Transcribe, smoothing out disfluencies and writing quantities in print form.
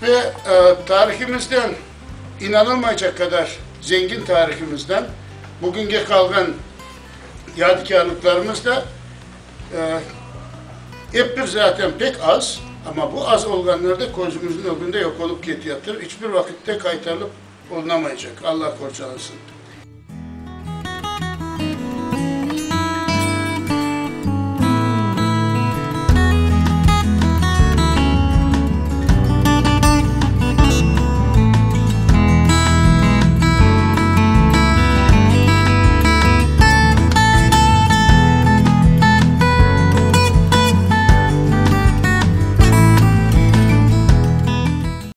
Ve tarihimizden, inanılmaycaq qadar zengin tarihimizden bugünge qalğan yadikârlıqlarımız da ep bir zaten pek az, amma bu az olğanlar da közümizniñ ögünde yoq olıp ketiyatır, iç bir vaqıtte qaytarılıp olunamaycaq, Alla qorçalasın.